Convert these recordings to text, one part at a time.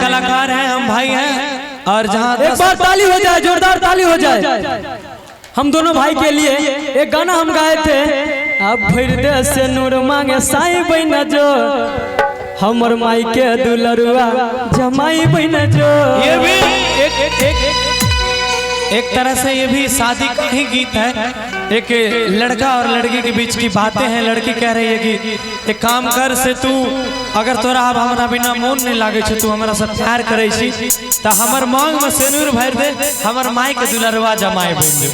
कलाकार हैं, हम भाई हैं। और जहाँ एक बार ताली हो जाए, जोरदार ताली हो जाए हम दोनों भाई के लिए। एक गाना हम गाए थे, अब भर दे से नूर मांगे साईं बन जो, हमर माई के दुलरुआ जमाई बन जो। ये भी एक एक एक तरह से ये भी शादी का ही गीत है। एक लड़का और लड़की के बीच की बातें हैं। लड़की कह रही है कि एक काम कर से तू, अगर तोरा अब हमरा बिना मोन नहीं लागे छे, तू हमरा से प्यार करे छी तो हमर मांग में सिंदूर भर दे, हमर माई के दुलरवा जमाई बन जो।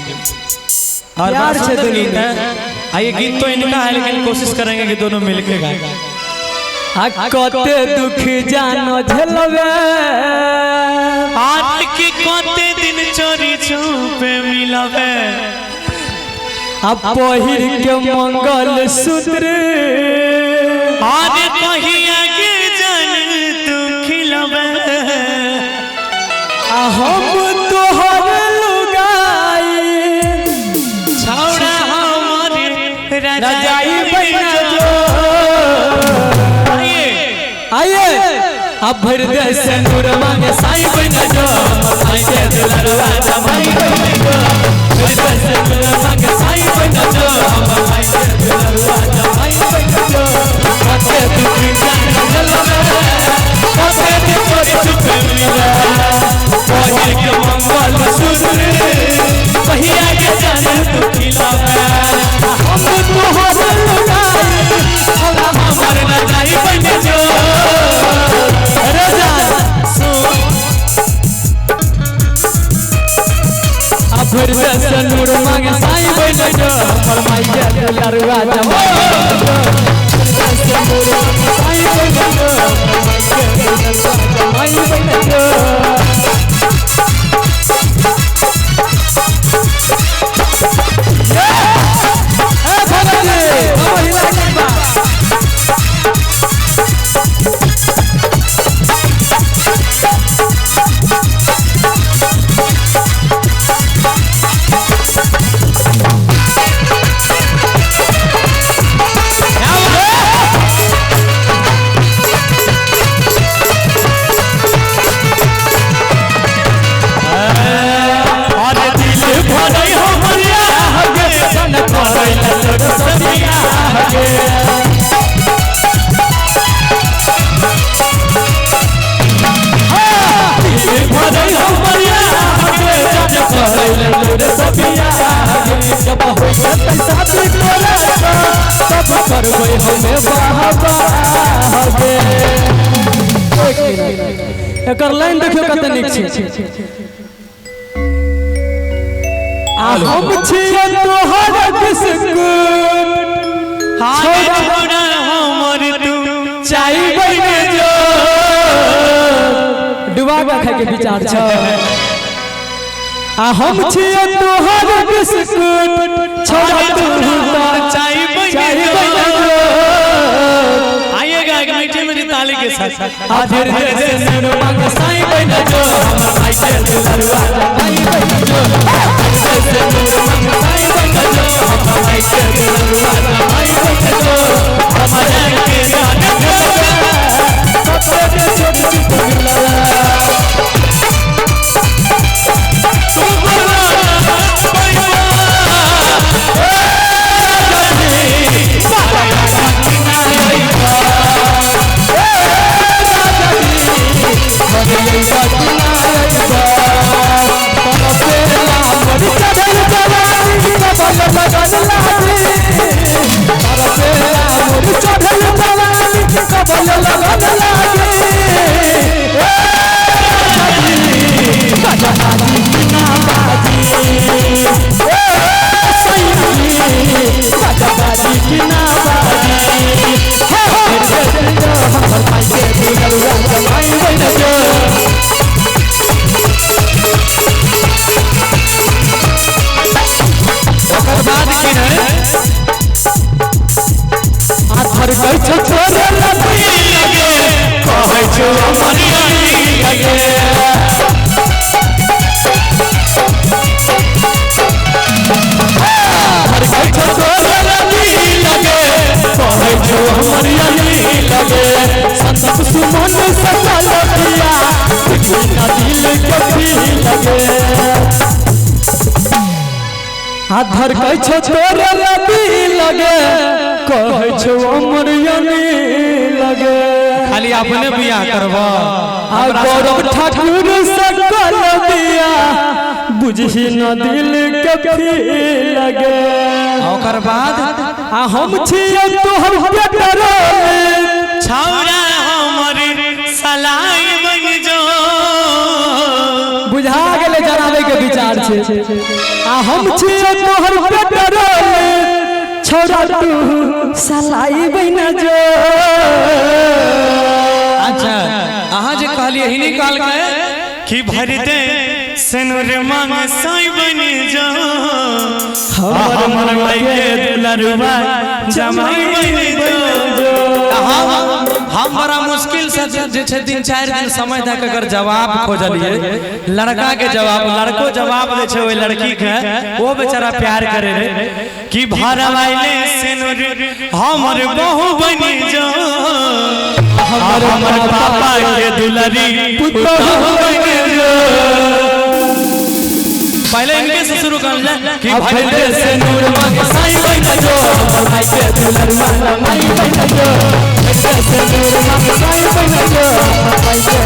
और प्यार बड़ा से सुंदर दुनू गीत है। ये गीत तो इनका है, लेकिन कोशिश करेंगे कि दोनों मिलके गाएं। आ कते दुख जानो झेलबे, हाथ की कोते दिन चोरी छुपे मिलबे, आ पहिर के मंगल सूत्र, आज कहिया के जन तू खिलबे, आ हम तोहर लुगाई छौड़ा हमर रजाई बन जो। आइए आइए अब भर दे से नूर मांगे साईं बन जो, हमर माई के दुलरुआ जमाई बन जो। भर दे से नूर मांगे साईं बन जो, हमर माई के दुलरुआ जमाई बन जो। कते दुख जान झलबे, कते दिन चोरी छुपे मिले, पहिर के मंगल सूत्र, कहिया के जान तू खिलावे। हम तोहर लुगाई हमर रजाई बन जो। भर दे से नूर मांगे साईं बन जो, हमर माई के दुलरुआ जमाई बन जो। भर दे से नूर मांगे साईं बन जो, हमर माई के दुलरुआ जमाई बन जो। ए भगत जी, हम हिला के बा। अरे दिल भरई हमर आगे, जन करैला तोर सदिया गे। दिल भरई हमर आगे, जन करैला तोर सदिया गे। जब होई जतै शादी तोरा तब करबै हमे बाबा गे। एकर लाइन देखियो कते नीक छै। आ हम छियै तोहर बिस्कुट, हाय छौड़ा हमर तू चाय बन जो। डुबा के खाय के विचार छ। आ हम छियै तोहर बिस्कुट, छोड़ा तू चाय बन चाय बन जो। जो। आइएगा एक मीठे मीठी ताली के साथ। आ धीरे धीरे नूर मांगे साईं बन जो, हमर माई के दुलरुआ जमाई बन जो। धीरे धीरे नूर मांगे साईं बन जो, हमर माई के दुलरुआ जमाई बन जो। हमर के जान कते के छोड़ चुप मिलला, तू बोला ओकर बाद की है आथर कहै छौ तोरे लगे। आ धड़कै छौ तोरे नदी लगे, कहै छौ अमर यानी लगे। खाली अपने बियाह करब। आ गौरव ठाकुर से कल दिया, बुझही न दिल के फी लगे। ओकर बाद आ हम छियै तोहर पेटरोल, छौरा हमर सलाई बन जो। बुझा गेलै जराबै के विचार छै। आ हम छियै तोहर पेटरोल, छौरा तू सलाई बन जो। अच्छा अहाँ जे कहलियै हिनी कहलकै कि भर दे सिनुर मांग साई बन जो, हमर माई के दुलरुआ जमाई बन जो। हम बड़ा मुश्किल से जे छै 3-4 दिन समय दऽ के अगर जवाब खोजलियै लड़का के जवाब, लड़को जवाब दै छै ओहि लड़की के, ओ बेचारा प्यार करे रे कि भरवाइले सिनुर हमर बहू बन जो, हमर पापा के दुलरी पुतहु बन जो। पहले इनके से शुरू कर ले कि भर दे सिनुर मांग साई बन जो, हमर माई के दुलरुआ जमाई बन जो। भर दे सिनुर मांग साई बन जो, हमर माई के